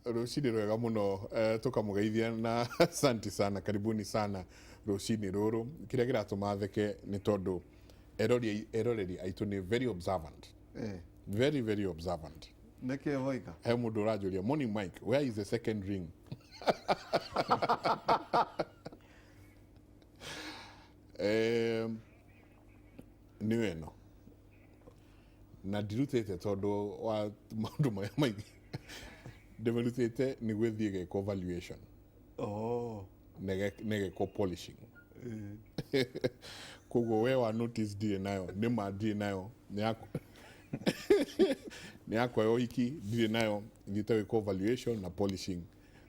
Rũcinĩ rwega mũno, tũkamũgeithia na asanti sana, karibuni sana rũcinĩ rũrũ. Kĩrĩa kĩratũma theke nĩ tondũ eroreri aitũ nĩ very observant. Very very observant. Nĩkĩ woiga? He mũndũ ũranjũria, "Morning Mike, where is the second ring?" Nĩyo ĩno na ndirutĩte tondũ wa maũndũ marĩa maingĩ ndĩmĩrutĩte nĩguo ĩthiĩ ĩgekwo valuation na ĩgekwo polishing. Koguo we wa notice ndirĩ nayo, nĩ ma ndirĩ nayo, nĩ yakwa ya ũhiki ndirĩ nayo, thiĩte gwĩkwo valuation na polishing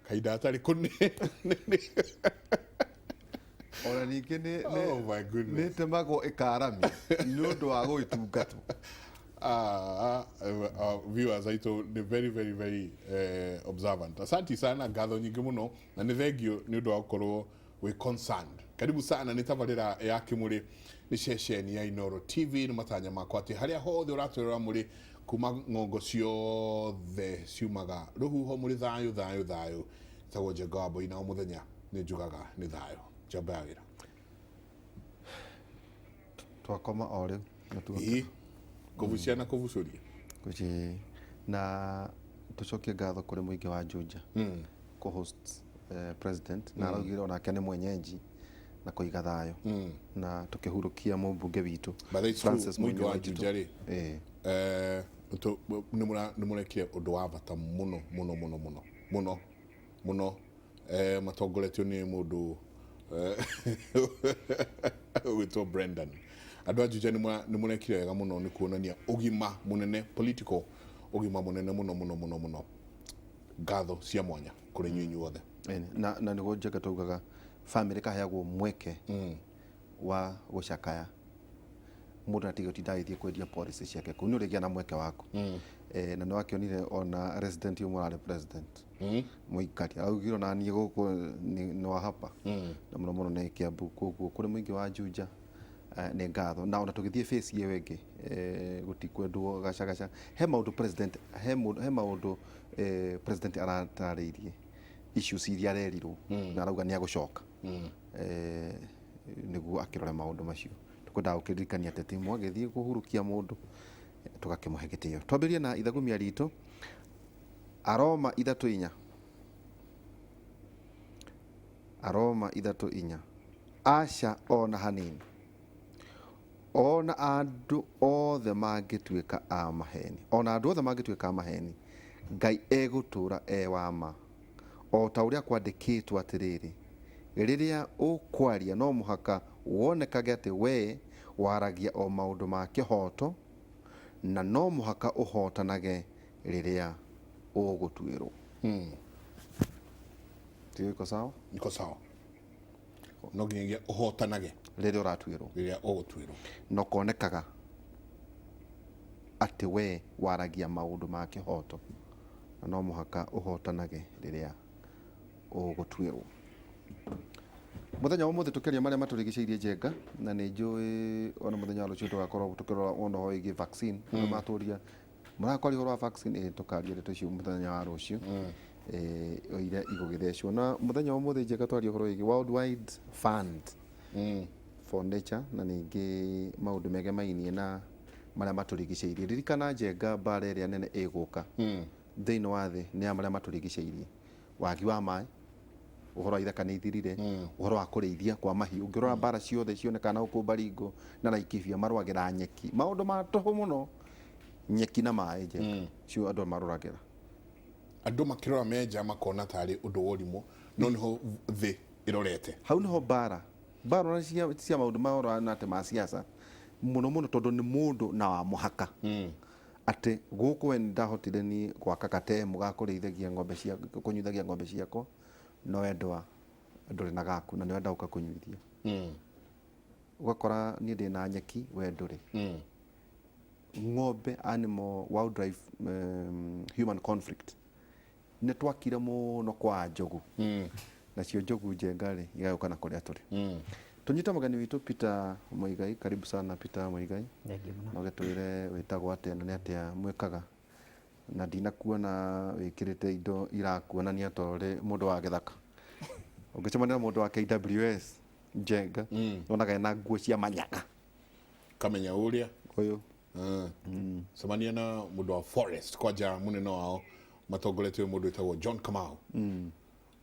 kahinda gatarĩ kũnene. Ona ningĩ nĩ Oh my goodness. nĩ ĩtemagwo ĩkaramio nĩ ũndũ wa gũgĩtungatwo. Viewers aitũ nĩ very very very observant. Asanti sana, ngatho nyingĩ mũno na nĩ thengio nĩ ũndũ wa gũkorwo wĩ concerned. Karibu sana, nĩ tabarĩra ya Kĩmũrĩ, nĩ ceceni ya Inooro TV. Nĩ matanya makwa atĩ harĩa hothe ũratwĩrora mũrĩ kuma ng'ongo ciothe ciumaga rũhuho mũrĩ thayũ thayũ thayũ. Tagwo Njenga wa Mbũi na o mũthenya nĩ njugaga nĩ thayũ. Njamba ya wĩra. Twakoma o rĩu na tuoka. Ĩĩ, kũbucia na kũbucũria. Ĩĩ, na tũcokie ngatho kũrĩ mũingĩ wa Juja kũ-host president na araugire onake nĩ mwenyenji na kũiga thayũ na tũkĩhurũkia mũmbunge witũ But it's true, Francis mũingĩ wa Mũnyũ Waititũ. Juja rĩ, Ĩĩ. Nĩ mũrekire ũndũ wa bata mũno mũno mũno mũno mũno mũno, matongoretio nĩ mũndũ ũgwĩtwo Brendan. Andũ a Juja nĩ mũrekire wega mũno nĩ kuonania ũgima mũnene, political ũgima mũnene mũno mũno mũno mũno. Ngatho cia mwanya kũrĩ inyuĩ inyuothe. Ĩni, na nĩguo Njenga taugaga family kaheagwo mweke wa gũcakaya, mũndũ atige gũtinda agĩthiĩ kwendia policy ciake kũu, nĩ ũrĩgĩa na mweke waku. Na nĩ wakĩonire ona resident ũmwe ũrarĩ president mũikari araugire ona niĩ gũkũ nĩ wa hapa na mũno mũno nĩ Kiambu. Koguo kũrĩ mũingĩ wa Juja, nĩ ngatho. Na ona tũgĩthiĩ phase ĩyo ĩngĩ, gũtikwendwo gacagaca. He maũndũ president he maũndũ president aratarĩirie, issues iria arerirwo na arauga nĩ agũcoka nĩguo akĩrore maũndũ macio. Tũkwendaga gũkĩririkania ateti mwagĩthiĩ kũhurukia mũndũ, tũgakĩmũhe gĩtĩo. Twambĩrĩrie na ithagumia ritũ, Aroma 3:4, Aroma 3:4. Aca ona hanini, ona andũ othe mangĩtuĩka a maheni, ona andũ othe mangĩtuĩka a maheni, Ngai egũtũũra e wa ma, o ta ũrĩa kwandĩkĩtwo atĩrĩrĩ, "Rĩrĩa ũkwaria no mũhaka wonekage atĩ wee waragia o maũndũ ma kĩhooto, na no mũhaka ũhootanage rĩrĩa ũgũtuĩrwo." Ndiũĩ iko sawa? Iko sawa. No nginyagia ũhotanage rĩrĩa ũratuĩrwo, rĩrĩa ũgũtuĩrwo, na ũkonekaga atĩ wee waragia maũndũ ma kĩhooto, na no mũhaka ũhotanage rĩrĩa ũgũtuĩrwo. Mũthenya wa ũmũthĩ tũkĩaria marĩa matũrigicĩirie, Njenga, na nĩ njũĩ ona mũthenya wa rũciũ tũgakorwo tũkĩrora ona ũhoro wĩgiĩ vaccine. Andũ matũria mũrakwaria ũhoro wa vaccine, ĩĩ tũkaria ndeto icio mũthenya wa rũciũ, iria igũgĩthecwo. Na mũthenya wa ũmũthĩ, Njenga, twaria ũhoro wĩgiĩ World Wide Fund for Nature na ningĩ maũndũ megemainie na marĩa matũrigicĩirie. Ririkana, Njenga, mbara ĩrĩa nene ĩgũka thĩinĩ wa thĩ nĩ ya marĩa matũrigicĩirie, wagi wa maĩ, ũhoro wa ithaka nĩ ithirire, ũhoro wa kũrĩithia kwa mahiũ. Ũngĩrora mbara ciothe cionekaga na gũkũ Baringo na Laikipia, marũagĩra nyeki, maũndũ ma tũhũ mũno, nyeki na maĩ, Njenga, cio andũ marũragĩra. Andũ makĩrora menja makona tarĩ ũndũ wa ũrimũ, no nĩho thĩ ĩrorete. Hau nĩho mbara ona cia maũndũ ma ũhoro na atĩ ma siasa mũno mũno, tondũ nĩ mũndũ na wa mũhaka atĩ gũkũ we ndahotire ni gwaka gatemu ga kũrĩithagia ng'ombe cia kũnyuithagia ng'ombe ciakwa, no we ndũrĩ na gaku na nĩ wenda gũka kũnyuithia. Ũgakora niĩ ndĩ na nyeki, we ndũrĩ ng'ombe. Animal wildlife, human conflict nĩ twakire mũno kwa njogu, nacio njogu, Njenga rĩ, igagũka na kũrĩa tũrĩ. Tũnyite mũgeni witũ Peter Muigai. Karibu sana, Peter Muigai. Thengiũ mũno. No gĩtwĩre wĩtagwo atĩa na nĩ atĩa mwĩkaga. Na ndinakuona wĩkĩrĩte indo irakuonania ta ũrĩ mũndũ wa gĩthaka. Ũngĩcemania na mũndũ wa KWS Njenga, wonaga ena nguo cia manyaga. Kamenya ũrĩa ũyũ. Cemania na mũndũ wa forest kwanja mũnene wao matongoretio nĩ mũndũ wĩtagwo John Kamau,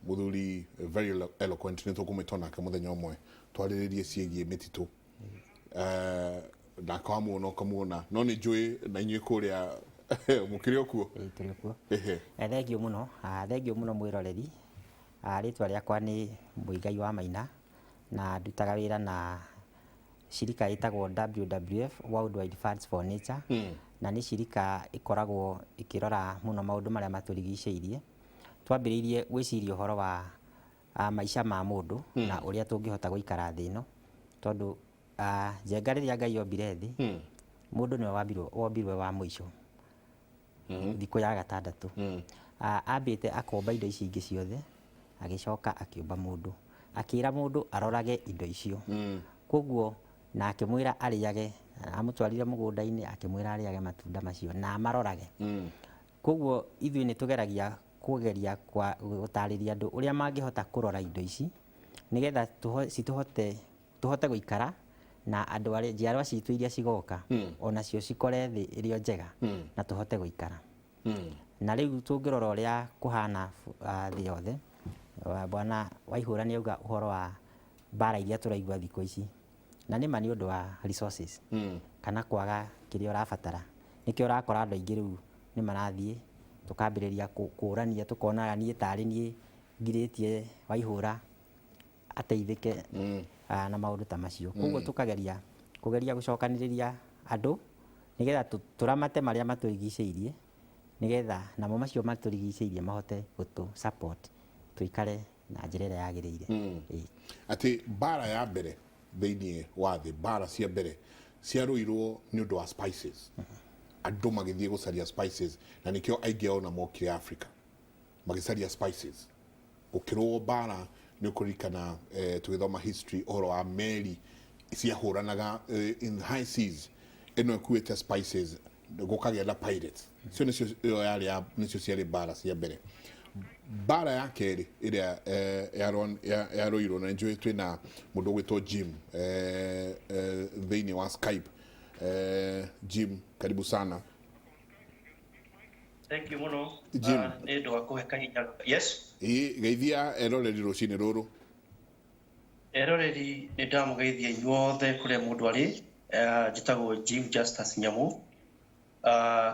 mũthuri very eloquent. Nĩ tũkũmwĩta nake mũthenya ũmwe twarĩrĩrie ciĩgiĩ mĩtitũ. Nake wamuona ũkamuona, no nĩ njũĩ na inyuĩ kũrĩa mũkĩrĩ o kuo. Ĩĩ, tũrĩ kuo. Ehe. Thengiũ mũno, thengiũ mũno mwĩroreri. Rĩtwa rĩakwa nĩ Mũigai wa Maina na ndutaga wĩra na shirika ĩtagwo WWF, World Wide Funds for Nature, na nĩ shirika ĩkoragwo ĩkĩrora mũno maũndũ marĩa matũrigicĩirie. Twambĩrĩirie gwĩciria ũhoro wa maica ma mũndũ na ũrĩa tũngĩhota gũikara thĩ ĩno, tondũ Njenga, rĩrĩa Ngai ombire thĩ, mũndũ nĩwe wombirwo wa mũico, thikũ ya gatandatũ. Ambĩte akomba indo ici ingĩ ciothe, agĩcoka akĩũmba mũndũ, akĩra mũndũ arorage indo icio. Koguo na akĩmwĩra arĩage, amũtwarire mũgũnda-inĩ, akĩmwĩra arĩage matunda macio na amarorage. Koguo ithuĩ nĩ tũgeragia kũgeria gũtarĩria andũ ũrĩa mangĩhota kũrora indo ici nĩgetha citũhote tũhote gũikara na andũ arĩa njiarwa citũ iria cigoka onacio cikore thĩ ĩrĩ o njega na tũhote gũikara. Na rĩu tũngĩrora ũrĩa kũhana thĩ yothe, bwana Waihũra nĩ auga ũhoro wa mbara iria tũraigua thikũ ici, na nĩma nĩ ũndũ wa resources kana kwaga kĩrĩa ũrabatara. Nĩkĩo ũrakora andũ aingĩ rĩu nĩ marathiĩ tũkambĩrĩria kũrania, tũkona niĩ tarĩ niĩ ngirĩtie Waihũra ateithĩke na maũndũ ta macio. Koguo tũkageria kũgeria gũcokanĩrĩria andũ nĩgetha tũramate marĩa matũrigicĩirie, nĩgetha namo macio matũrigicĩirie mahote gũtũ support tũikare na njĩra ĩrĩa yagĩrĩire. Ĩĩ. Atĩ mbara ya mbere thĩinĩ wa thĩ, mbara cia mbere ciarũirwo nĩ ũndũ wa spices, andũ magĩthiĩ gũcaria spices, na nĩkĩo aingĩ ao na mokire Africa magĩcaria spices. Gũkĩrũo mbara, nĩ ũkũririkana tũgĩthoma history ũhoro wa meri ciahũranaga in high seas, ĩno ĩkuĩte spices, gũkagĩa na pirates. Cio nĩcio ĩyo yarĩ nĩcio ciarĩ mbara cia mbere. Mbara ya kerĩ ĩrĩa yarũirwo, na nĩnjũĩ twĩna mũndũ ũgwĩtwo Jim thĩinĩ wa Skype. Jim, karibu sana. Thank you mũno. Jim. Nĩ ũndũ wa kũhe kahinda. Yes. Ĩ geithia eroreri rũcinĩ rũrũ. Eroreri, nĩ ndamũgeithia inyuothe kũrĩa mũndũ arĩ. Njĩtagwo Jim Justus Nyamu.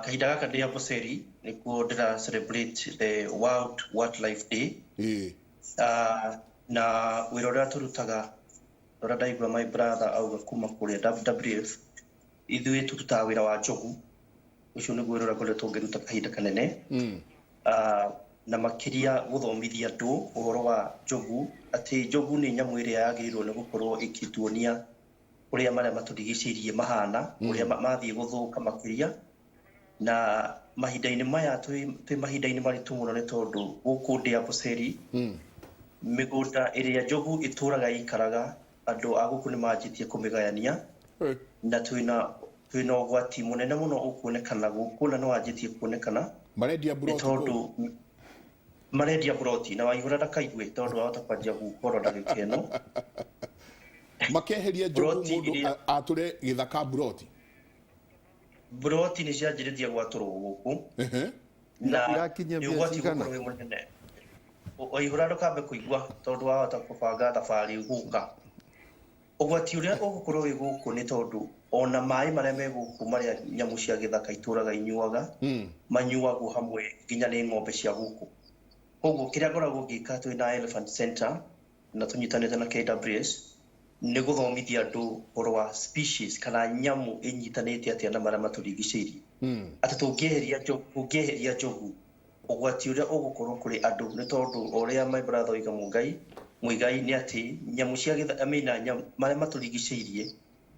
Kahinda gaka ndĩ Amboseli, nĩkuo ndĩra celebrate the World Wildlife Day. Na wĩra ũrĩa tũrutaga, ũrĩa ndaigua my brother auga kuma kũrĩa WWF, ithuĩ tũrutaga wĩra wa njogu. Ũcio nĩguo wĩra ũrĩa ngoretwo ngĩruta kahinda kanene. Na makĩria gũthomithia andũ ũhoro wa njogu, atĩ njogu nĩ nyamũ ĩrĩa yagĩrĩirwo nĩ gũkorwo ĩkĩtuonia ũrĩa marĩa matũrigicĩirie mahana, ũrĩa mathiĩ gũthũka makĩria. Na mahinda-inĩ maya twĩ mahinda-inĩ maritũ mũno, nĩ tondũ gũkũ ndĩ Amboseli, mĩgũnda ĩrĩa njogu ĩtũraga ĩikaraga, andũ a gũkũ nĩ manjĩtie kũmĩgayania. Na twĩna ũgwati mũnene mũno ũkuonekana gũkũ, na nĩ wanjĩtie kuonekana. Marendia nĩ buroti tondũ kũu. Marendia buroti na Waihũra ndakaigue, tondũ wahota kwanjia gũkorwo ndagĩka ĩno. Makeheria njogu. Buroti Mũndũ atũre gĩthaka buroti. Buroti nĩ cianjĩrĩria gwatũrwo gũkũ. Na Irakinyia nĩ mbia ũgwati cigana? gũkorwo wĩ mũnene. Waihũra ndũkambe kũigua, tondũ wahota kũbanga thabarĩ gũka. Ũgwati ũrĩa ũgũkorwo wĩ gũkũ nĩ tondũ ona maĩ marĩa me gũkũ, marĩa nyamũ cia gĩthaka itũraga inyuaga, manyuagwo hamwe nginya nĩ ng'ombe cia gũkũ. Koguo kĩrĩa ngoragwo ngĩka twĩ na Elephant Center na tũnyitanĩte na KWS nĩ gũthomithia andũ ũhoro wa species, kana nyamũ ĩnyitanĩte atĩa na marĩa matũrigicĩirie, atĩ tũngĩeheria njogu, ũgwati ũrĩa ũgũkorwo kũrĩ andũ nĩ tondũ o ũrĩa my brother oiga, Mũngai Mũigai, nĩ atĩ nyamũ cia gĩthaka, I mean, marĩa matũrigicĩirie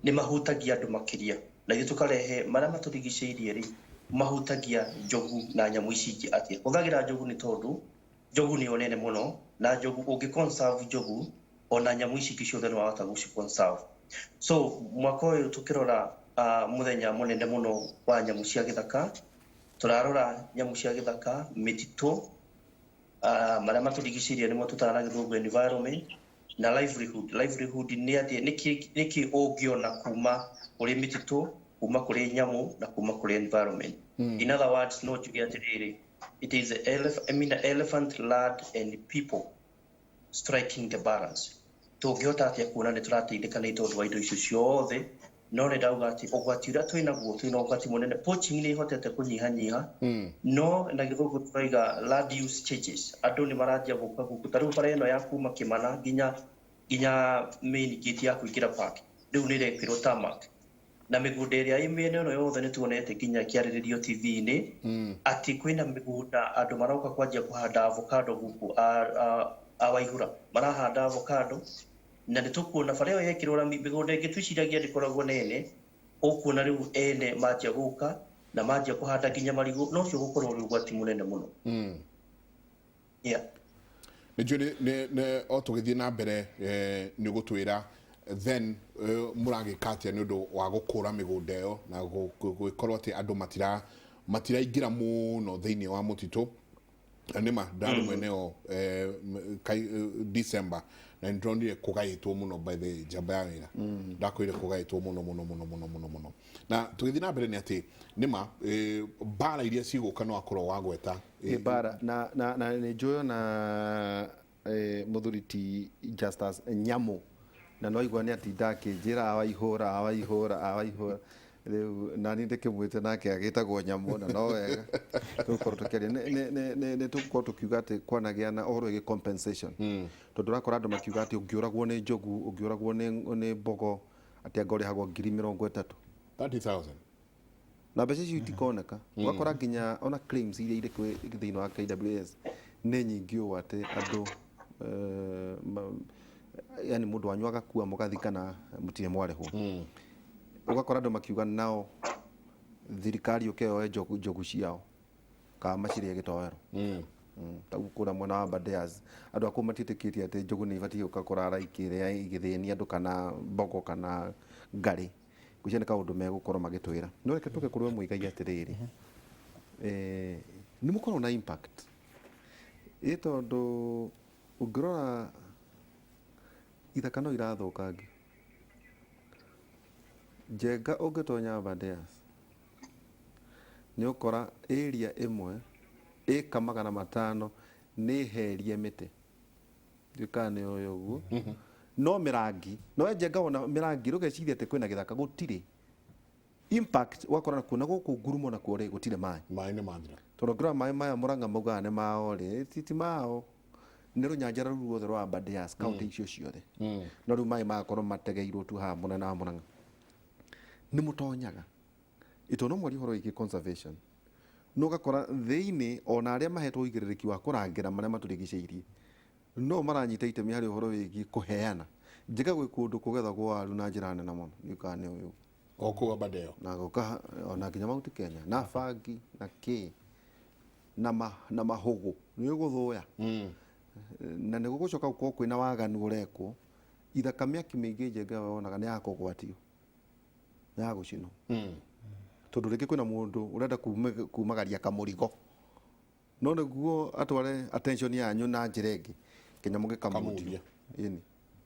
nĩ mahutagia andũ makĩria, na ithuĩ tũkarehe marĩa matũrigicĩirie rĩ mahutagia njogu na nyamũ ici ingĩ atĩa. Hũthagĩra njogu nĩ tondũ njogu nĩyo nene mũno, na njogu ũngĩ conserve njogu, ona nyamũ ici ingĩ ciothe nĩ wahota gũci conserve. So mwaka ũyũ tũkĩrora mũthenya mũnene mũno wa nyamũ cia gĩthaka, Tũrarora nyamũ cia gĩthaka, mĩtitũ, marĩa matũrigicĩirie nĩmo tũtaga na gĩthũngũ environment, na livelihood. Livelihood nĩ atĩ nĩkĩ ũngĩona kuma kũrĩ mĩtitũ, kuma kũrĩ nyamũ na kuma kũrĩ environment. In other words, no njuge atĩrĩrĩ, it is I mean, elephant, land and people striking the balance. Tũngĩhota atĩa kuona nĩ tũrateithĩka nĩ tondũ wa indo icio ciothe? No nĩ ndauga atĩ ũgwati ũrĩa twĩ naguo, twĩna ũgwati mũnene. Poaching nĩ ĩhotete kũnyihanyiha, no na gĩthũngũ tũraiga land use changes, andũ nĩ maranjia gũka gũkũ. Ta rĩu bara ĩno ya kuma Kĩmana nginya main gate ya kũingĩra park rĩu nĩ ĩrekĩrwo tarmac, na mĩgũnda ĩrĩa ĩ mĩena ĩno yothe nĩ tuonete nginya ĩkĩarĩrĩrio TV-inĩ atĩ kwĩna mĩgũnda andũ maroka kwanjia kũhanda avocado gũkũ a Waihura marahanda avocado, na nĩ tũkuona bara ĩyo yekĩrwo rami, mĩgũnda ĩngĩ twĩciragia ndĩkoragwo nene, ũkuona rĩu ene manjia gũka na manjia kũhanda nginya marigũ, no ũcio ũgũkorwo ũrĩ ũgwati mũnene mũno. Yeah. Nĩ njũĩ nĩ o tũgĩthiĩ na mbere nĩ ũgũtwĩra then mũragĩka atĩa nĩ ũndũ wa gũkũra mĩgũnda ĩyo na gũgĩkorwo atĩ andũ matiraingĩra mũno thĩinĩ wa mũtitũ. Na nĩma ndarĩ mwene o December na nĩ ndĩronire kũgaĩtwo mũno by the njamba ya wĩra, ndakwĩre kũgaĩtwo mũno mũno mũno mũno mũno mũno. Na tũgĩthiĩ na mbere nĩ atĩ nĩma mbara iria cigũka no akorwo wagweta. Nĩ mbara na nĩ njũĩ ona mũthuri ti Justus Nyamũ, na no igua nĩ atinda akĩnjĩra awaihũra awaihũra awaihũra, rĩu nani ndĩkĩmwĩte nake agĩtagwo Nyamũ, na no wega tũgũkorwo tũkĩaria nĩ tũgũkorwo tũkiuga atĩ kwanagĩa na ũhoro wĩgiĩ compensation, tondũ ũrakora andũ makiuga atĩ ũngĩũragwo nĩ njogu, ũngĩũragwo nĩ mbogo, atĩ anga ũrĩhagwo 30,000. 30,000. Na mbeca icio itikoneka. Ũgakora nginya ona claims iria irĩ thĩinĩ wa KWS nĩ nyingĩ ũũ atĩ andũ yani mũndũ wanyu agakua mũgathikana mũtirĩ mwarĩhwo. Ũgakora andũ makiuga nao thirikari yũke yoe njogu ciao kana macirĩe gĩtoero. Ta rĩu kũrĩa mwena wa Aberdares andũ a kũu matiĩtĩkĩtie atĩ njogu nĩ ibatiĩ gũka kũrara ikĩrĩa igĩthĩnia andũ kana mbogo kana ngarĩ. Ngwĩciria nĩ kaũndũ megũkorwo magĩtwĩra. No reke tũke kũrĩ we Mũigai atĩrĩrĩ, nĩ mũkoragwo na impact ĩ tondũ ũngĩrora ithaka no irathũkangio. Njenga ũngĩtonya Aberdares nĩ ũkora area ĩmwe ĩka 500 nĩ herie mĩtĩ, ndiũĩ kana nĩ ũĩ ũguo, no mĩrangi no Njenga wona mĩrangi ndũgecirie atĩ kwĩna gĩthaka, gũtirĩ impact. Ũgakora nakuo na gũkũ ngurumo nakuo rĩ gũtirĩ maĩ. Maĩ nĩ mathira. Tondũ ũngĩrora maĩ maya Mũrang'a maugaga nĩ mao rĩ, ti mao, nĩ rũnyanjara rũu ruothe rwa Aberdares county icio ciothe, no rĩu maĩ magakorwo mategeirwo tu haha mwena wa Mũrang'a. Nĩ mũtonyaga ĩto no mwarie ũhoro wĩgiĩ conservation, no ũgakora thĩinĩ ona arĩa mahetwo ũigĩrĩrĩki wa kũrangĩra marĩa matũrigicĩirie no maranyita itemi harĩ ũhoro wĩgiĩ kũheana. Njĩka gwĩ kũndũ kũgethagwo waru na njĩra nene mũno, ndiũĩ kana nĩ ũĩ ũguo. O kũu Aberdare. Na gũka ona nginya Mount Kenya na bangi na kĩ na mahũgũ nĩ ũgũthũya na nĩ gũgũcoka gũkorwo kwĩna waganu ũrekwo. Ithaka mĩaki mĩingĩ Njenga wonaga nĩ ya kũgwatio, nĩ ya gũcinwo, tondũ rĩngĩ kwĩna mũndũ ũrenda kumagaria kamũrigo, no nĩguo atware attention yanyu na njĩra ĩngĩ kĩnyamũ gĩkamundio. Kamundia. Ĩni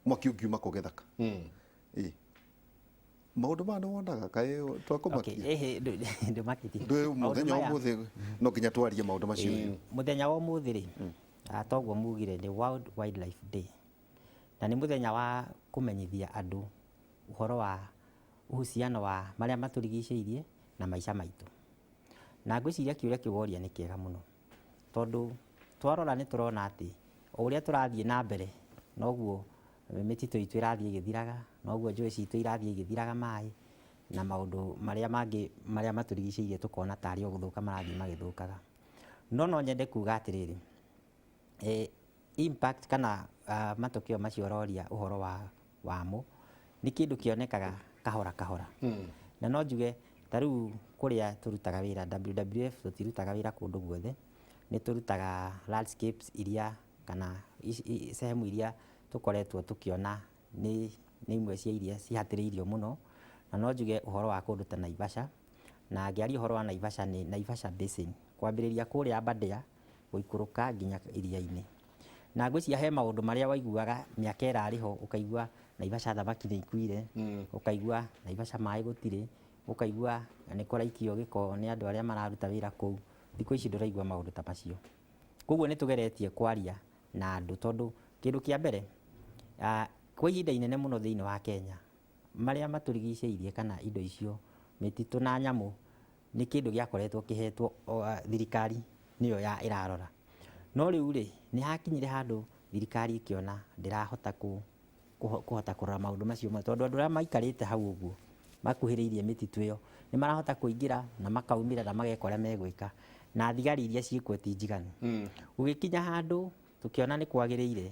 mwaki ũngiuma kũ gĩthaka. Ĩ maũndũ maya nĩ wonaga kaĩ twakũmakia? Okay, ndũmakĩtie. Ndũ mũthenya Maũndũ maya- ũmũthĩ no nginya twarie maũndũ macio. Mũthenya wa ũmũthĩ rĩ, toguo mugire nĩ World Wildlife Day, na nĩ mũthenya wa kũmenyithia andũ ũhoro wa uhusiano wa marĩa matũrigicĩirie na maica maitũ. Na ngwĩciria kĩũria kĩu woria nĩ kĩega mũno, tondũ twarora nĩ tũrona atĩ o ũrĩa tũrathiĩ na mbere noguo mĩtitũ itũ ĩrathiĩ ĩgĩthiraga, noguo njũĩ citũ irathiĩ igĩthiraga maĩ, na maũndũ marĩa mangĩ marĩa matũrigicĩirie tũkona tarĩ o gũthũka marathiĩ magĩthũkaga. No nyende kuga atĩrĩrĩ, impact kana matokeo macio ũroria ũhoro wamo nĩ kĩndũ kĩonekaga kahora kahora. Na no njuge ta rĩu kũrĩa tũrutaga wĩra WWF, tũtirutaga wĩra kũndũ guothe, nĩ tũrutaga landscapes iria kana sehemu iria tũkoretwo tũkĩona nĩ imwe cia iria cihatĩrĩirio mũno. Na no njuge ũhoro wa kũndũ ta Naivasha Na ngĩaria ũhoro wa Naivasha nĩ Naivasha Basin, kwambĩrĩria kũrĩa Aberdare gũikũrũka nginya iria-inĩ. Na ngwĩciria he maũndũ marĩa waiguaga mĩaka ĩrarĩ ho, ũkaigua Naivasha thamaki nĩ ikuire, ũkaigua Naivasha maĩ gũtirĩ, ũkaigua nĩ kũraikio gĩko nĩ andũ arĩa mararuta wĩra kũu. Thikũ ici ndũraigua maũndũ ta macio. Koguo nĩ tũgeretie kwaria na andũ tondũ kĩndũ kĩa mbere, kwa ihinda inene mũno thĩinĩ wa Kenya, marĩa matũrigicĩirie kana indo icio, mĩtitũ na nyamũ, nĩ kĩndũ gĩakoretwo kĩhetwo thirikari nĩyo ya ĩrarora. No rĩu rĩ, nĩ hakinyire handũ thirikari ĩkĩona ndĩrahota kũhota kũrora maũndũ macio mothe, tondũ andũ arĩa maikarĩte hau ũguo makuhĩrĩirie mĩtitũ ĩyo nĩ marahota kũingĩra na makaumĩra na mageka ũrĩa megwĩka, na thigari iria ciĩkuo ti njiganu. Gũgĩkinya handũ tũkĩona nĩ kwagĩrĩire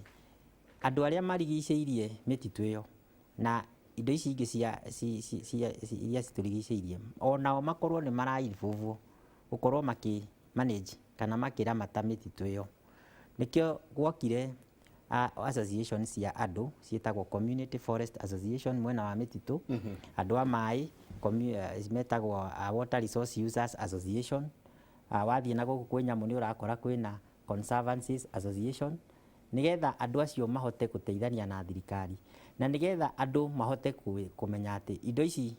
andũ arĩa marigicĩirie mĩtitũ ĩyo na indo ici ingĩ cia iria citũrigicĩirie onao makorwo nĩ mara involve gũkorwo makĩ manage kana makĩramata mĩtitũ ĩyo. Nĩkĩo gwokire association cia andũ ciĩtagwo Community Forest Association mwena wa mĩtitũ, andũ a maĩ metagwo Water Resource Users Association. Wathiĩ na gũkũ kwĩ nyamũ nĩ ũrakora kwĩna Conservancies Association, nĩgetha andũ acio mahote gũteithania na thirikari na nĩgetha andũ mahote kũmenya atĩ indo ici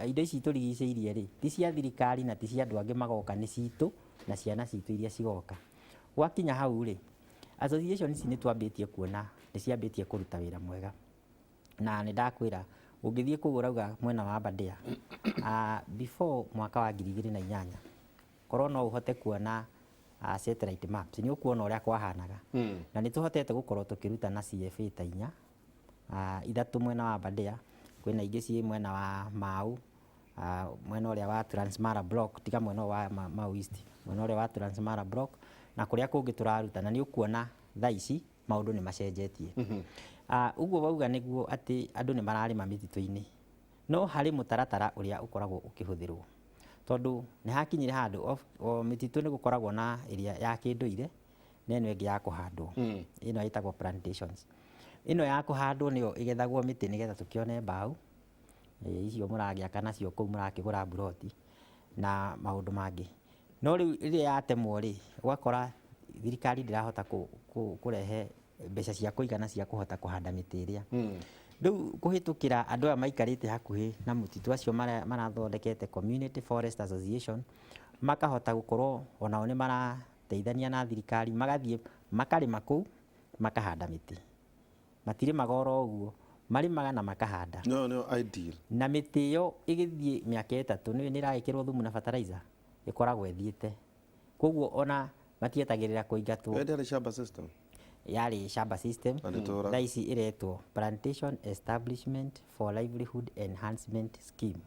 indo ici tũrigicĩirie rĩ ti cia thirikari na ti cia andũ angĩ magoka, nĩ citũ na ciana citũ iria cigoka. Gwakinya hau rĩ, association ici nĩ twambĩtie kuona nĩ ciambĩtie kũruta wĩra mwega, na nĩ ndakwĩra ũngĩthiĩ kũu ũrauga mwena wa Aberdare, before mwaka wa 2008 korwo no ũhote kuona satellite maps nĩ ũkuona ũrĩa kwahanaga. Na nĩ tũhotete gũkorwo tũkĩruta na CFA ta inya, ithatũ mwena wa Aberdare, kwĩna ingĩ ciĩ mwena wa Mau, mwena ũrĩa wa Transmara Block, tiga mwena ũyũ wa Mau East, mwena ũrĩa wa Transmara Block na kũrĩa kũngĩ tũraruta, na nĩ ũkuona thaa ici maũndũ nĩ macenjetie. Ũguo wauga nĩguo atĩ andũ nĩ mararĩma mĩtitũ-inĩ, no harĩ mũtaratara ũrĩa ũkoragwo ũkĩhũthĩrwo, tondũ nĩ hakinyire handũ o mĩtitũ nĩ gũkoragwo na ĩrĩa ya kĩndũire na ĩno ĩngĩ ya kũhandwo, ĩno ĩtagwo plantations. Ĩno ya kũhandwo nĩyo ĩgethagwo mĩtĩ nĩgetha tũkĩone mbaũ icio mũragĩaka nacio kũu mũrakĩgũra mburoti na maũndũ mangĩ. No rĩu rĩrĩa yatemwo rĩ, ũgakora thirikari ndĩrahota kũrehe mbeca cia kũigana cia kũhota kũhanda mĩtĩ ĩrĩa. Rĩu kũhĩtũkĩra andũ aya maikarĩte hakuhĩ na mũtitũ acio marathondekete Community Forest Association, makahota gũkorwo onao nĩ marateithania na thirikari, magathiĩ makarĩma kũu makahanda mĩtĩ. Matirĩmaga oro ũguo, marĩmaga na makahanda. No nĩyo ideal. Na mĩtĩ ĩyo ĩgĩthiĩ mĩaka 3 nĩ ĩragĩkĩrwo thumu na fertilizer, ĩkoragwo ĩthiĩte. Koguo ona matietagĩrĩra kũingatwo. Ĩyo ndĩarĩ shamba system? Yarĩ shamba system. Na ndĩtũraga. Thaa ici ĩretwo Plantation Establishment for Livelihood Enhancement Scheme.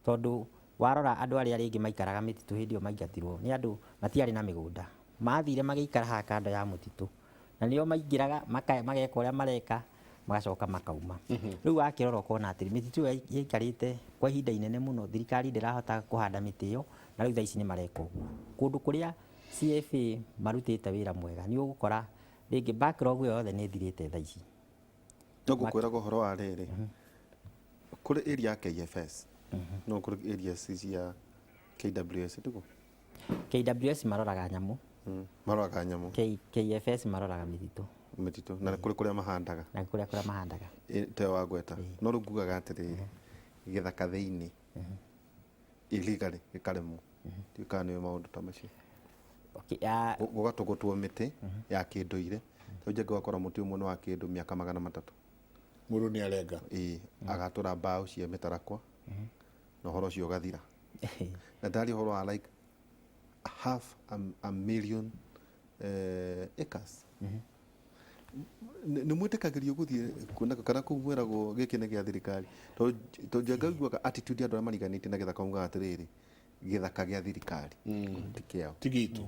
Tondũ warora andũ arĩa rĩngĩ maikaraga mĩtitũ hĩndĩ ĩyo maingatirwo nĩ andũ matiarĩ na mĩgũnda. Mathire magĩikara haha kando ya mũtitũ. Na nĩo maingĩraga mageka ũrĩa mareka magacoka makauma. Rĩu wakĩrora ũkona atĩrĩ mĩtitũ ĩyo yaikarĩte kwa ihinda inene mũno, thirikari ndĩrahota kũhanda mĩtĩ ĩyo, na rĩu thaa ici nĩ mareka ũguo. Kũndũ kũrĩa CFA marutĩte wĩra mwega nĩ ũgũkora rĩngĩ backlog ĩyo yothe nĩ ĩthirĩte thaa ici. No ngũkwĩraga ũhoro wa rĩrĩ, kũrĩ area ya KFS, no kũrĩ area cia KWS, ndiguo? KWS maroraga nyamũ. Maroraga nyamũ. KFS maroraga mĩtitũ. Mĩtitũ, na kũrĩ kũrĩa mahandaga. Na kũrĩa kũrĩa mahandaga. Te wa gweta. No rĩu ngugaga atĩrĩrĩ, gĩthaka thĩinĩ, illegally gĩkarĩmwo. Ndiũĩ kana nĩũĩ maũndũ ta macio. Gũgatũgũtwo mĩtĩ ya kĩndũire. Rĩu njenge ũgakora mũtĩ ũmwe nĩ wa kĩndũ mĩaka 300. Mũndũ nĩ arenga. Ĩĩ, agatũra mbaũ cia mĩtarakwa, na ũhoro ũcio ũgathira. Na ndaria ũhoro wa like half a million acres. Nĩ mwĩtĩkagĩrio gũthiĩ kuona kana kũu mwĩragwo gĩkĩ nĩ gĩa thirikari? Tondũ njenga ũiguaga attitude ya andũ arĩa mariganĩtie na gĩthaka maugaga atĩrĩrĩ, gĩthaka gĩa thirikari ti kĩao. Ti gitũ.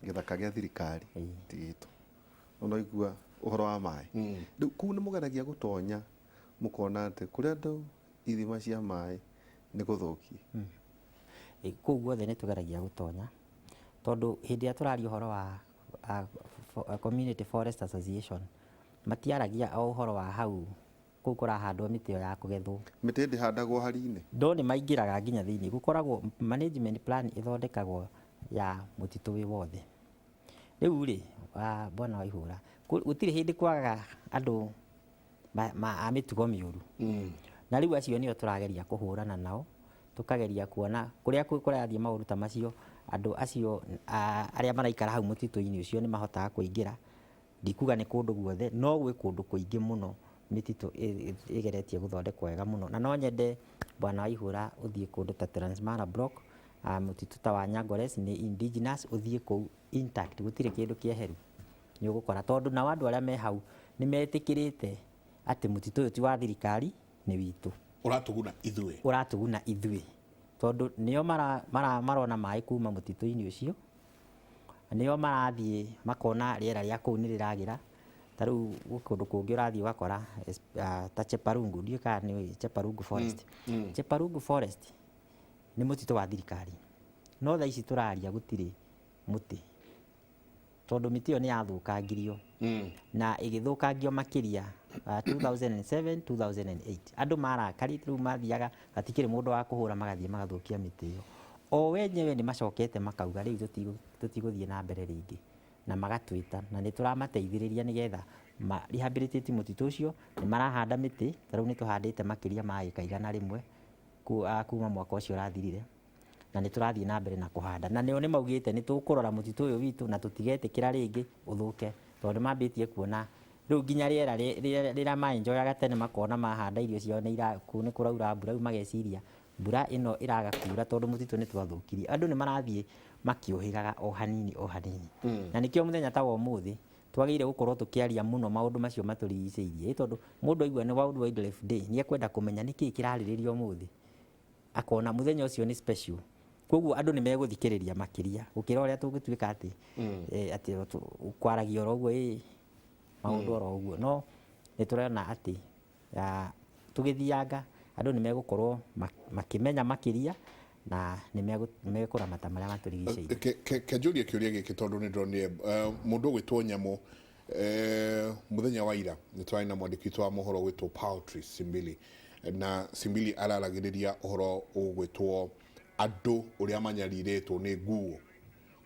Gĩthaka gĩa thirikari ti gitũ. Ũnaigua ũhoro wa maĩ. Rĩu kũu nĩ mũgeragia gũtonya mũkona atĩ kũrĩa andũ ithima cia maĩ nĩ gũthũkie. Kũu guothe nĩ tũgeragia gũtonya tondũ hĩndĩ ĩrĩa tũraria ũhoro wa Community Forest Association matiaragia o ũhoro wa hau Kũu kũrahandwo mĩtĩ ĩyo ya kũgethwo. Mĩtĩ ndĩhandagwo hari-inĩ? No nĩ maingĩraga nginya thĩinĩ. Gũkoragwo management plan ĩthondekagwo ya mũtitũ wĩ wothe. Rĩu rĩ, Bwana Waihũra, gũtirĩ hĩndĩ kwagaga andũ a mĩtugo mĩũru. Na rĩu acio nĩo tũrageria kũhũrana nao, tũkageria kuona kũrĩa kũrathiĩ maũndũ ta macio, andũ acio arĩa maraikara hau mũtitũ-inĩ ũcio nĩ mahotaga kũingĩra. Ndikuga nĩ kũndũ guothe, no gwĩ kũndũ kũingĩ mũno mĩtitũ ĩgeretie gũthondekwo wega mũno. Na no nyende Bwana Waihũra ũthiĩ kũndũ ta Transmara Block, mũtitũ ta wa Nyangores nĩ indigenous, ũthiĩ kũu intact, gũtirĩ kĩndũ kĩeheru nĩ ũgũkora. Tondũ nao andũ arĩa me hau nĩ metĩkĩrĩte atĩ mũtitũ ũyũ ti wa thirikari, nĩ witũ. Ũratũguna ithuĩ. Ũratũguna ithuĩ. Tondũ nĩo marona maĩ kuma mũtitũ-inĩ ũcio, nĩo marathiĩ makona rĩera rĩa kũu nĩ rĩragĩra. Ta rĩu gwĩ kũndũ kũngĩ ũrathiĩ ũgakora ta Cheparungu, ndiũĩ kana nĩ ũĩ Cheparungu Forest. Cheparungu Forest nĩ mũtitũ wa thirikari, no thaa ici tũraria gũtirĩ mũtĩ, tondũ mĩtĩ ĩyo nĩ yathũkangirio na ĩgĩthũkangio makĩria 2007 2008. Andũ marakarĩte rĩu mathiaga hatikĩrĩ mũndũ wa kũhũra, magathiĩ magathũkia mĩtĩ ĩyo. O wenyewe nĩ macokete makauga rĩu tũtigũthiĩ na mbere rĩngĩ, na magatwĩta na nĩ tũramateithĩrĩria nĩgetha ma rehabilitate mũtitũ ũcio. Nĩ marahanda mĩtĩ, ta rĩu nĩ tũhandĩte makĩria ma ĩka 100 kuma mwaka ũcio ũrathirire, na nĩ tũrathiĩ na mbere na kũhanda. Na nĩo nĩ maugĩte nĩ tũkũrora mũtitũ ũyũ witũ na tũtigetĩkĩra rĩngĩ ũthũke, tondũ nĩ mambĩtie kuona rĩu nginya rĩera rĩrĩa maenjoyaga tene, makona mahanda irio ciao nĩ kũraura mbura, rĩu mageciria mbura ĩno ĩraga kura tondũ mũtitũ nĩ twathũkirie. Andũ nĩ marathiĩ makĩũhĩgaga o hanini o hanini, na nĩkĩo mũthenya ta wa ũmũthĩ twagĩrĩire gũkorwo tũkĩaria mũno maũndũ macio matũrigicĩirie, tondũ mũndũ aigua nĩ World Wildlife Day nĩ ekwenda kũmenya nĩkĩĩ kĩrarĩrĩrio ũmũthĩ, akona mũthenya ũcio nĩ special, koguo andũ nĩ megũthikĩrĩria makĩria gũkĩra ũrĩa tũngĩtuĩka atĩ atĩ kwaragia oro ũguo ĩ maũndũ oro ũguo. No nĩ tũrona atĩ tũgĩthianga andũ nĩ megũkorwo makĩmenya makĩria na nĩ mekũramata marĩa matũrigicĩirie. Kenjũrie kĩũria gĩkĩ tondũ nĩ ndĩronire mũndũ ũgwĩtwo Nyamũ mũthenya wa ira nĩ twarĩ na mwandĩki witũ wa mohoro ũgwĩtwo Patrice Simbili, na Simbili araragĩrĩria ũhoro ũgwĩtwo andũ ũrĩa manyarirĩtwo nĩ nguo.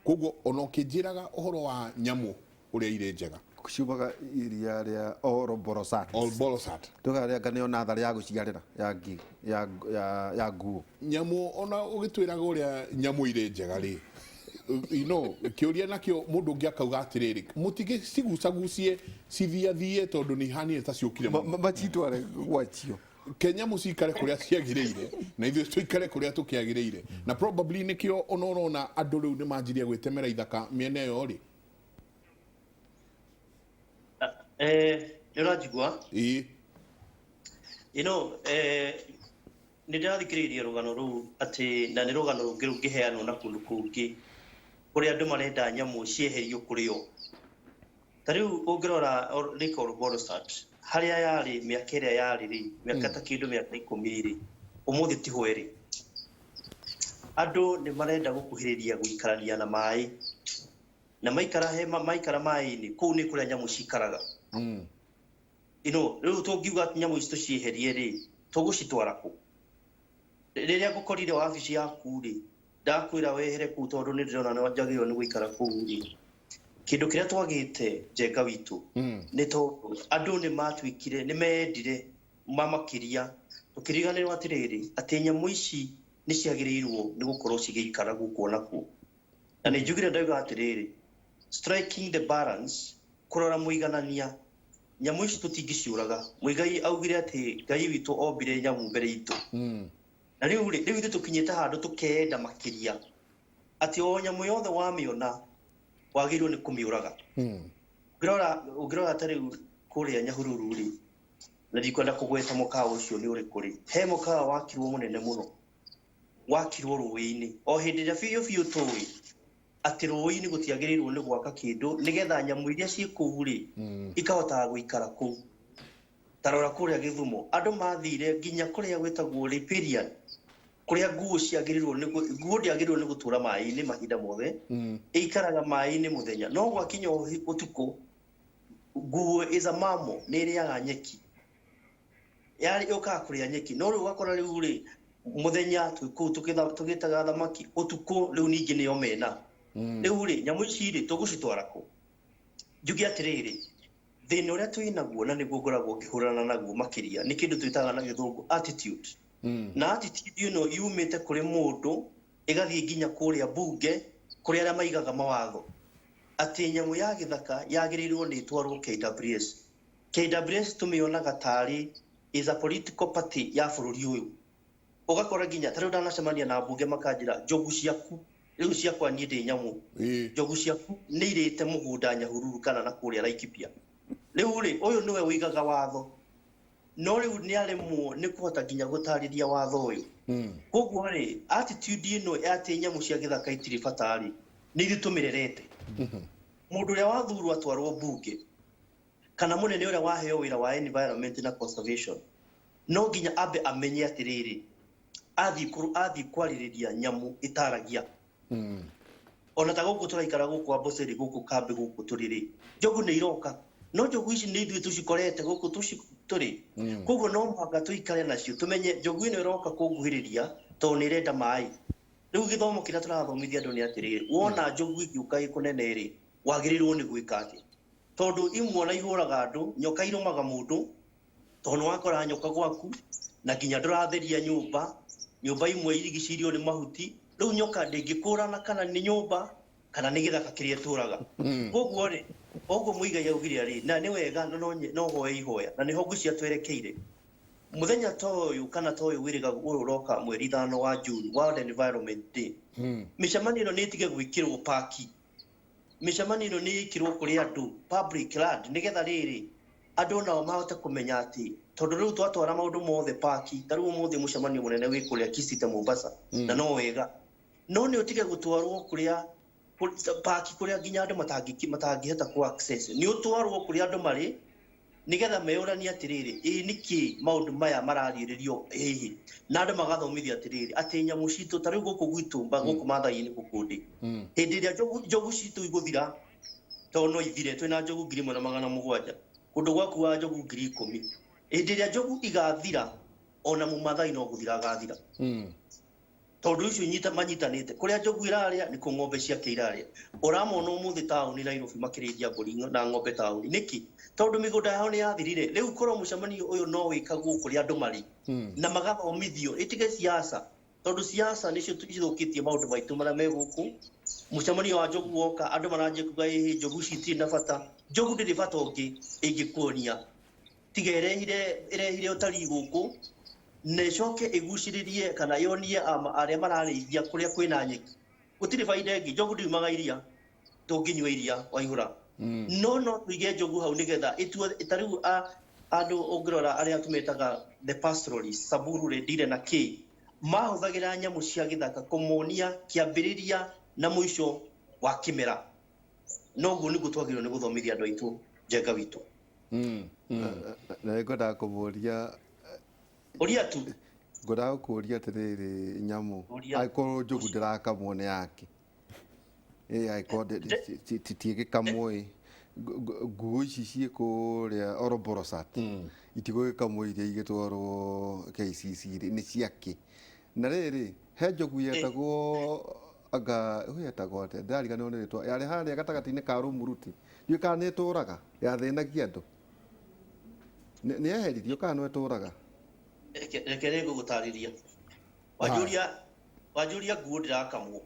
Koguo ona ũkĩnjĩraga ũhoro wa nyamũ ũrĩa irĩ njega, ciumaga iria rĩa Olborosat. Olborosat. Tũkarĩa nĩyo natharĩ ya gũciarĩra ya ngi ya ya ya nguo. Nyamũ ona ũgĩtwĩraga ũrĩa nyamũ irĩ njega rĩ, kĩũria nakĩo mũndũ ũngĩ akauga atĩrĩrĩ, mũtigĩcigucagucie cithiathie tondũ nĩ ihanire ta ciũkire mũno. Macitware gwacio. Ke nyamũ cikare kũrĩa ciagĩrĩire na ithuĩ tũikare kũrĩa tũkĩagĩrĩire, na probably nĩkĩo ona ũrona andũ rĩu nĩ manjirie gwĩtemera ithaka mĩena ĩyo rĩ. Nĩ ũranjigua? Ĩĩ. Nĩ ndĩrathikĩrĩirie rũgano rũu atĩ, na nĩ rũgano rũngĩ rũngĩheanwo na kũndũ kũngĩ kũrĩa andũ marenda nyamũ cieherio kũrĩ o. Ta rĩu ũngĩrora Lake Olborosat harĩa yarĩ mĩaka ĩrĩa yarĩ rĩ, mĩaka ta kĩndũ mĩaka 10 rĩ, ũmũthĩ tiho ĩrĩ. Andũ nĩ marenda gũkuhĩrĩria gũikarania na maĩ, na maikara he maikara maĩ-inĩ kũu nĩ kũrĩa nyamũ cikaraga. Rĩu tũngiuga atĩ nyamũ ici tũcieherie rĩ, tũgũcitwara kũ? Rĩrĩa ngũkorire wabici yaku rĩ, ndakwĩra wehere kũu tondũ nĩ ndĩrona nĩ njagĩrĩirwo nĩ gũikara kũu rĩ. Kĩndũ kĩrĩa twagĩte Njenga witũ nĩ tondũ andũ nĩ matuĩkire, nĩ mendire mamakĩria, tũkĩriganĩrwo atĩrĩrĩ atĩ nyamũ ici nĩ ciagĩrĩirwo nĩ gũkorwo cigĩikara gũkũ ona kuo. Na nĩ njugire ndauga atĩrĩrĩ, striking the balance, kũrora mũiganania, nyamũ ici tũtingĩciũraga. Mũigai augire atĩ Ngai witũ ombire nyamũ mbere itũ. Na rĩu rĩ, rĩu ithuĩ tũkinyĩte handũ tũkenda makĩria atĩ o nyamũ yothe wamĩona wagĩrĩirwo nĩ kũmĩũraga. Ũngĩrora ta rĩu kũrĩa Nyahururu rĩ, na ndikwenda kũgweta mũkawa ũcio nĩ ũrĩkũ rĩ, he mũkawa wakirwo mũnene mũno, wakirwo rũĩ-inĩ o hĩndĩ ĩrĩa biũ biũ tũĩ atĩ rũĩ-inĩ gũtiagĩrĩirwo nĩ gwaka kĩndũ nĩgetha nyamũ iria ciĩ kũu rĩ ikahotaga gũikara kũu. Ta rora kũrĩa Gĩthumo, andũ mathire nginya kũrĩa gwĩtagwo riparian, kũrĩa nguo ciagĩrĩirwo nĩ nguo ndĩagĩrĩirwo nĩ gũtũra maĩ-inĩ mahinda mothe, ĩikaraga maĩ-inĩ mũthenya, no gwakinya ũtukũ nguo is a mammal, nĩ ĩrĩaga nyeki. Yarĩ yũkaga kũrĩa nyeki, no rĩu ũgakora rĩu rĩ mũthenya twĩ kũu tũgĩtaga thamaki, ũtukũ rĩu ningĩ nĩyo mena. Rĩu rĩ nyamũ ici rĩ tũgũcitwara kũ? Njuge atĩrĩrĩ, thĩna ũrĩa twĩ naguo na nĩguo ngoragwo ngĩhũrana naguo makĩria nĩ kĩndũ twĩtaga na gĩthũngũ attitude. Na attitude ĩno yumĩte kũrĩ mũndũ ĩgathiĩ nginya kũrĩa mbunge, kũrĩ arĩa maigaga mawatho atĩ nyamũ ya gĩthaka yagĩrĩirwo nĩ ĩtwarwo KWS. KWS tũmĩonaga tarĩ is a political party ya bũrũri ũyũ. Ũgakora nginya ta rĩu ndanacemania na mbunge makanjĩra njogu ciaku rĩu ciakwa niĩ ndĩ nyamũ, njogu ciaku nĩ irĩte mũgũnda Nyahururu kana na kũrĩa Laikipia. Rĩu rĩ ũyũ nĩwe ũigaga watho, no rĩu nĩ aremwo nĩ kũhota nginya gũtarĩria watho ũyũ. Koguo rĩ attitude ĩno ya atĩ nyamũ cia gĩthaka itirĩ bata rĩ nĩ ithuĩ tũmĩrerete. Mũndũ ũrĩa wathurwo atwarwo mbunge kana mũnene ũrĩa waheo wĩra wa environment na conservation no nginya ambe amenye atĩrĩrĩ athiĩ kwarĩrĩria nyamũ ĩtaragia. Ona ta gũkũ tũraikara gũkũ Amboseli gũkũ kambĩ gũkũ tũrĩ rĩ njogu nĩ iroka, no njogu ici nĩ ithuĩ tũcikorete gũkũ tũrĩ. Koguo no mũhaka tũikare nacio tũmenye njogu ĩno ĩroka kũnguhĩrĩria tondũ nĩ ĩrenda maĩ. Rĩu gĩthomo kĩrĩa tũrathomithia andũ nĩ atĩrĩrĩ, wona njogu ĩgĩũka ĩkũnene rĩ wagĩrĩirwo nĩ gwĩka atĩa? Tondũ imwe ona ihũraga andũ, nyoka irũmaga mũndũ, tondũ nĩ wakora nyoka gwaku na nginya ndũratheria nyũmba, nyũmba imwe irigicĩirio nĩ mahuti, rĩu nyoka ndĩngĩkũrana kana nĩ nyũmba kana nĩ gĩthaka kĩrĩa ĩtũraga. Koguo rĩ ũguo Muigai augire rĩ na nĩ wega na no hoe ihoya na nĩho ngwĩciria twerekeire. Mũthenya ta ũyũ kana ta ũyũ wĩrĩga ũyũ ũroka mweri 5 wa June, World Environment Day, mĩcemanio ĩno nĩ ĩtige gwĩkĩrwo paki, mĩcemanio ĩno nĩ ĩkĩrwo kũrĩ andũ public land, nĩgetha rĩrĩ andũ nao mahote kũmenya atĩ tondũ rĩu twatwara maũndũ mothe paki, ta rĩu ũmũthĩ mũcemanio mũnene wĩ kũrĩa Kisite Mombasa, na no wega no nĩ ũtige gũtwarwo kũrĩa paki kũrĩa nginya andũ matangĩhota ku access, nĩ ũtwarwo kũrĩa andũ marĩ nĩgetha meyũranie atĩrĩrĩ ĩĩ nĩkĩ maũndũ maya mararĩrĩrio hihi, na andũ magathomithio atĩrĩrĩ atĩ nyamũ citũ ta rĩu gũkũ gwitũ gũkũ Maathai-inĩ gũkũ ndĩ hĩndĩ ĩrĩa njogu citũ igũthira, tondũ no ithire twĩna njogu 1700 kũndũ gwaku wa njogu 10,000, hĩndĩ ĩrĩa njogu igathira ona mũmathai no gũthira agathira. Tondũ icio manyitanĩte kũrĩa njogu ĩrarĩa nĩkuo ng'ombe ciake irarĩa. Ũramona ũmũthĩ taũni Nairobi makĩrĩithia mbũri na ng'ombe taũni nĩkĩ? Tondũ mĩgũnda yao nĩ yathirire. Rĩu korwo mũcemanio ũyũ no wĩkagwo kũrĩa andũ marĩ na magathomithio ĩtige siasa, tondũ siasa nĩcio cithũkĩtie maũndũ maitũ marĩa me gũkũ. Mũcemanio wa njogu woka andũ maranjia kuga ĩhĩ njogu ici itirĩ na bata. Njogu ndĩrĩ bata ũngĩ ĩngĩkuonia tiga ĩrehire ũtarii gũkũ na ĩcoke ĩgucĩrĩrie kana yonie arĩa mararĩithia kũrĩa kwĩna nyeki. Gũtirĩ baida ĩngĩ, njogu ndiumaga iria, tũngĩnyua iria waihũra. No no tũige njogu hau nĩgetha ĩtue ta rĩu andũ ũngĩrora arĩa tũmetaga the pastoralists, Samburu Rendille na kĩ, mahũthagĩra nyamũ cia gĩthaka kũmonia kĩambĩrĩria na mũico wa kĩmera. Noguo nĩguo twagĩrĩirwo nĩ gũthomithia andũ aitũ Njenga witũ. Na ngwendaga kũmũria Ũria tu. Ngwendaga gũkũria atĩrĩrĩ nyamũ, angĩkorwo njogu ndĩrakamwo nĩ yake, angĩkorwo tiĩgĩkamwo ĩ, nguo ici ciĩ kũrĩa Oroborosat itigũgĩkamwo iria igĩtwarwo KCC rĩ, nĩ ciakĩ? Na rĩrĩ he njogu yetagwo anga ũyũ yetagwo atĩa, ndĩrariganĩrwo nĩ rĩtwa, yarĩ harĩa gatagatĩ-inĩ ka Rumuruti, ndiũĩ kana nĩ ĩtũraga, yathĩnagia andũ, nĩ yeheririo kana no ĩtũraga? Reke rĩ ngũgũtarĩria. Wanjũria nguo ndĩrakamwo.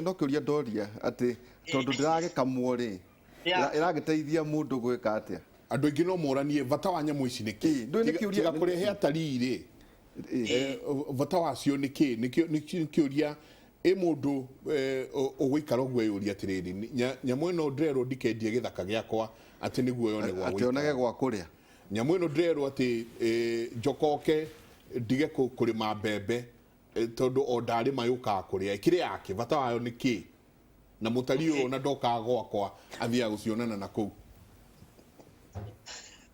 No kĩũria ndoria atĩ tondũ ndĩragĩkamwo rĩ, ĩragĩteithia mũndũ gwĩka atĩa? Andũ aingĩ no moranie bata wa nyamũ ici nĩ kĩ? Tiga kũrehe atarii rĩ, bata wacio nĩ kĩ? Nĩ kĩũria ĩ mũndũ ũgũikara ũguo eyũria atĩrĩrĩ, nyamũ ĩno ndĩrerwo ndikendie gĩthaka gĩakwa atĩ nĩguo yone gwa atĩ onage gwa kũrĩa. Nyamũ ĩno ndĩrerwo atĩ njokoke ndige kũrĩma mbembe tondũ o ndarĩma yũkaga kũrĩa, ĩkĩrĩ yake, bata wayo nĩ kĩ? Na mũtari ũyũ ona ndokaga gwakwa athiaga gũcionana na kũu.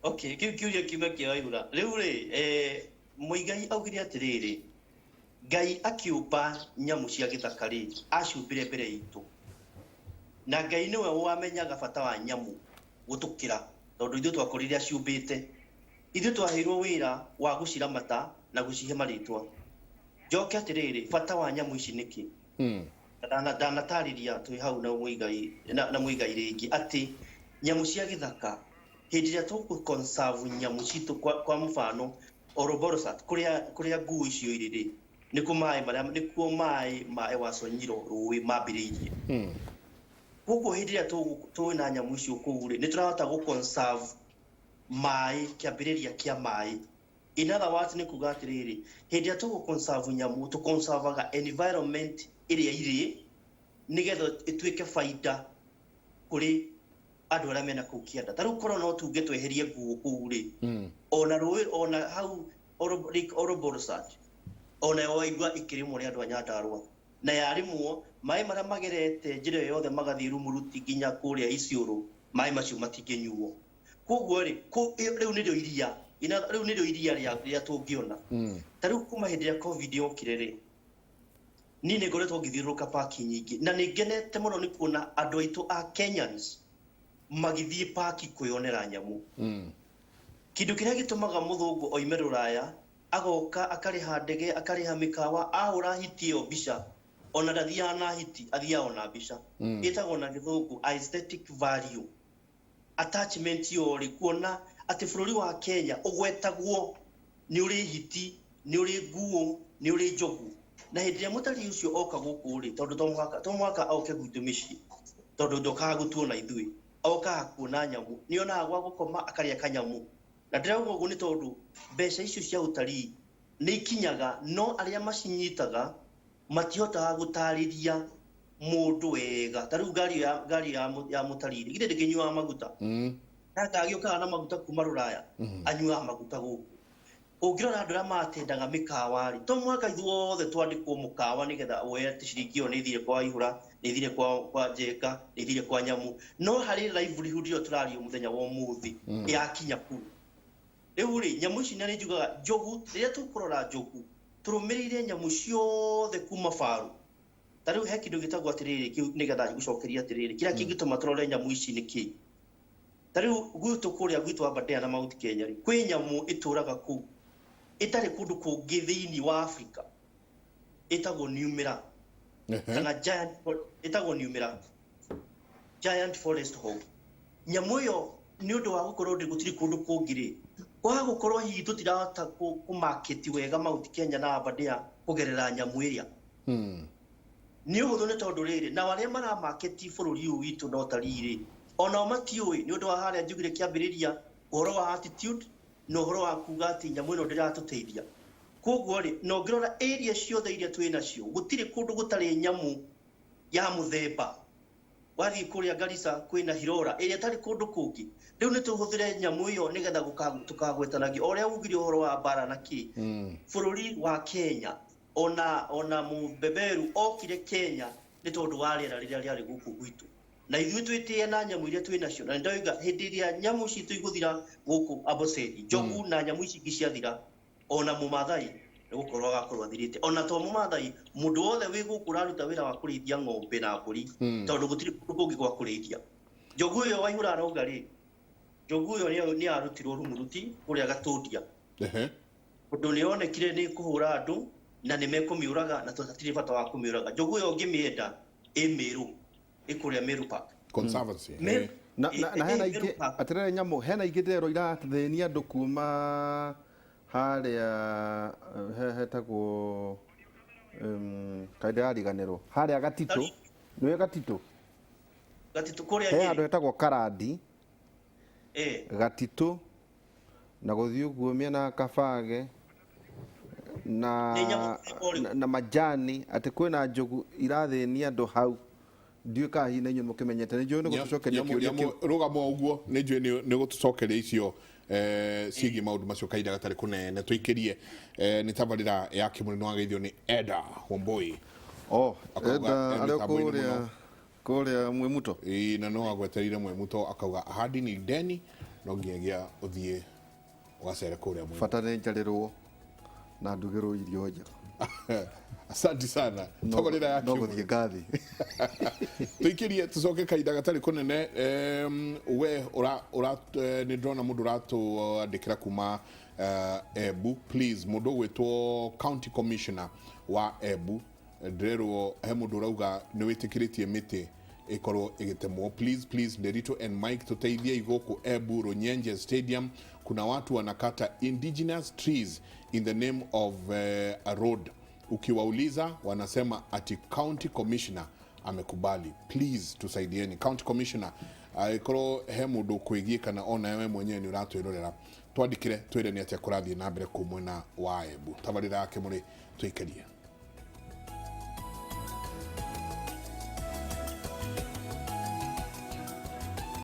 Okay, kĩu kĩũria kiuma kĩa Waihura. Rĩu rĩ, Muigai augire atĩrĩrĩ, Ngai akĩũmba nyamũ cia gĩthaka rĩ, aciũmbire mbere itũ. Na Ngai nĩwe wamenyaga bata wa nyamũ gũtũkĩra, tondũ ithuĩ twakorire aciũmbĩte. Ithuĩ twaheirwo wĩra wa gũciramata na gũcihe marĩtwa. Njoke atĩrĩrĩ, bata wa nyamũ ici nĩkĩ? Ndanatarĩria twĩ hau na Muigai na Muigai rĩngĩ atĩ nyamũ cia gĩthaka hĩndĩ ĩrĩa tũkũ conserve nyamũ citũ kwa mũbano Oroborosat kũrĩa nguo icio irĩ rĩ, nĩkuo maĩ marĩa nĩkuo maĩ ma Ewaso Nyiro rũĩ mambĩrĩirie. Koguo hĩndĩ ĩrĩa twĩna nyamũ icio kũu rĩ, nĩ tũrahota gũ conserve maĩ, kĩambĩrĩria kĩa maĩ. In other words nĩ kuga atĩrĩrĩ, hĩndĩ ĩrĩa tũgũ conserve nyamũ, tũ conservaga environment ĩrĩa irĩ nĩgetha ĩtuĩke baida kũrĩ andũ arĩa mena kũu kĩanda. Ta rĩu korwo no tuge tweherie nguo kũu rĩ, ona rũĩ ona hau Lake Oroborosat ona waigua ĩkĩrĩmwo nĩ andũ a Nyandarũa, na yarĩmwo maĩ marĩa magerete njĩra ĩyo yothe magathiĩ Rumuruti nginya kũrĩa Isiolo, maĩ macio matingĩnyuo. Koguo rĩ, rĩu nĩrĩo iria, rĩu nĩrĩo iria rĩrĩa tũngĩona. Ta rĩu kuma hĩndĩ ĩrĩa COVID yokire rĩ, niĩ nĩ ngoretwo ngĩthiũrũrũka paki nyingĩ na nĩ ngenete mũno nĩ kuona andũ aitũ a Kenyans magĩthiĩ paki kwĩyonera nyamũ. Kĩndũ kĩrĩa gĩtũmaga mũthũngũ oime rũraya agoka akarĩha ndege akarĩha mĩkawa ahũra hiti ĩyo mbica, ona ndathiaga na hiti, athiaga ona mbica. Ĩtagwo na gĩthũngũ aesthetic value. Attachment ĩyo rĩ, kuona atĩ bũrũri wa Kenya ũgwetagwo nĩ ũrĩ hiti, nĩ ũrĩ nguo, nĩ ũrĩ njogu. Na hĩndĩ ĩrĩa mũtalii ũcio oka gũkũ rĩ, tondũ to mũhaka oke gwitũ mĩciĩ, tondũ ndokaga gũtuona ithuĩ, okaga kuona nyamũ, nĩ onaga gwa gũkoma akarĩa kanyamũ. Na ndĩrauga ũguo nĩ tondũ mbeca icio cia ũtalii nĩ ikinyaga, no arĩa macinyitaga matihotaga gũtarĩria mũndũ wega. Ta rĩu ngari ya mũtalii rĩ, githĩ ndĩkĩnyuaga maguta? Gaka agĩũkaga na maguta kuma rũraya, anyuaga maguta gũkũ. Ũngĩrora andũ arĩa matendaga mĩkawa rĩ, to mũhaka ithuothe twandĩkwo mũkawa nĩgetha woe atĩ ciringi ĩyo nĩ ĩthire kwa Ihũra, nĩ ĩthire kwa Njenga, nĩ ĩthire kwa Nyamũ. No harĩ livelihood ĩyo tũraria mũthenya wa ũmũthĩ, yakinya kũu. Rĩu rĩ, nyamũ ici na nĩ njugaga njogu, rĩrĩa tũkũrora njogu, tũrũmĩrĩire nyamũ ciothe kuma baru. Ta rĩu he kĩndũ gĩtagwo atĩrĩrĩ, kĩu nĩgetha ngũcokerie atĩrĩrĩ, kĩrĩa kĩngĩtũma tũrore nyamũ ici nĩ kĩ? Ta rĩu gwitũ kũrĩa gwitũ Aberdare na Mount Kenya rĩ, kwĩ nyamũ ĩtũraga kũu ĩtarĩ kũndũ kũngĩ thĩinĩ wa Africa, ĩtagwo Numira. Kana giant, ĩtagwo Numira, giant forest hog. Nyamũ ĩyo nĩ ũndũ wa gũkorwo ndĩ gũtirĩ kũndũ kũngĩ rĩ, kwaga gũkorwo hihi tũtirahota kũ-market wega Mount Kenya na Aberdare kũgerera nyamũ ĩrĩa. Nĩ ũhũthũ nĩ tondũ rĩrĩ, nao arĩa maramaketi bũrũri ũyũ witũ na ũtalii rĩ, onao matiũĩ nĩ ũndũ wa harĩa njugire kĩambĩrĩria ũhoro wa attitude na ũhoro wa kuga atĩ nyamũ ĩno ndĩratũteithia. Koguo rĩ, na ũngĩrora area ciothe iria twĩ nacio, gũtirĩ kũndũ gũtarĩ nyamũ ya mũthemba. Wathiĩ kũrĩa Garissa kwĩna Hirora ĩrĩa ĩtarĩ kũndũ kũngĩ. Rĩu nĩ tũhũthĩre nyamũ ĩyo nĩgetha tũkagwetanagio. O ũrĩa ugire ũhoro wa mbara na kĩ. Bũrũri wa Kenya ona mũbeberu okire Kenya nĩ tondũ wa rĩera rĩrĩa rĩarĩ gũkũ gwitũ. Na ithuĩ twĩtĩe na nyamũ iria twĩ nacio. Na nĩndoiga hĩndĩ ĩrĩa nyamũ citũ igũthira gũkũ Amboseli, njogu na nyamũ ici ingĩ ciathira, ona Mũmathai nĩ gũkorwo agakorwo athirĩte. Ona to Mũmathai, mũndũ wothe wĩ gũkũ ũraruta wĩra wa kũrĩithia ng'ombe na mbũri, tondũ gũtirĩ kũndũ kũngĩ gwa kũrĩithia. Njogu ĩyo Waihũra arauga rĩ, njogu ĩyo nĩ yarutirwo Rumuruti kũrĩa Gatũndia. Ũndũ nĩ yonekire nĩ kũhũra andũ na nĩ mekũmĩũraga na tũtirĩ bata wa kũmĩũraga. Njogu ĩyo ũngĩmĩenda ĩ Meru, ĩ kũrĩa Meru Park. Conservancy. Na hena ingĩ, atĩrĩrĩ nyamũ, hena ingĩ ndĩrerwo irathĩnia andũ kuma harĩa hetagwo, kaĩ ndĩrariganĩrwo, harĩa Gatitũ, nĩwe Gatitũ? Gatitũ kũrĩa He Nyeri. handũ hetagwo Karandi. Gatitũ na gũthiĩ ũguo mĩena ya Kabage Nĩ nyamũ mũthemba ũrĩkũ? na majani, atĩ kwĩna njogu irathĩnia andũ hau. Ndiũĩ kana hihi na inyuĩ mũkĩmenyete, nĩ njũĩ nĩ gũtũcokeria kĩũria kĩu. Rũgamo ũguo, nĩ njũĩ nĩ gũtũcokeria icio ciĩgiĩ maũndũ macio kahinda gatarĩ kũnene. Tũikĩrie nĩ tabarĩra ya Kĩmũrĩ nĩwageithio nĩ Eda Wambui. Oh, Akauga, Eda, arĩa mĩtambo-inĩ mũno. kũrĩa Mwimuto. Ĩĩ, na no agwetereire Mwimuto akauga ahadi ni deni, no nginyagia ũthiĩ ũgacere kũrĩa Mwimuto. Bata nĩ njarĩrwo na ndugĩrwo irio njega. Asante sana. Tabarĩra ya No Kĩmũrĩ. gũthiĩ ngathi. Tũikĩrie tũcoke kahinda gatarĩ kũnene. We ũra ũra nĩ ndĩrona mũndũ ũratũandĩkĩra kuma Embu. Please, mũndũ ũgwĩtwo county commissioner wa Embu, ndĩrerwo he mũndũ ũrauga nĩ wĩtĩkĩrĩtie mĩtĩ ĩkorwo ĩgĩtemwo. Please, please, Nderitu and Mike, tũteithiei gũkũ Embu Runyenje Stadium, kuna watu wanakata indigenous trees in the name of a road. Ukiwauliza wanasema ati county commissioner amekubali. Please tusaidieni, county commissioner. Angĩkorwo he mũndũ ũkwĩgiĩ kana ona we mwenyewe nĩ ũratwĩrorera, twandĩkĩre twĩre nĩ atĩa kũrathiĩ na mbere kũu mwena wa Embu. Tabarĩra yake mũrĩ tũikĩrie.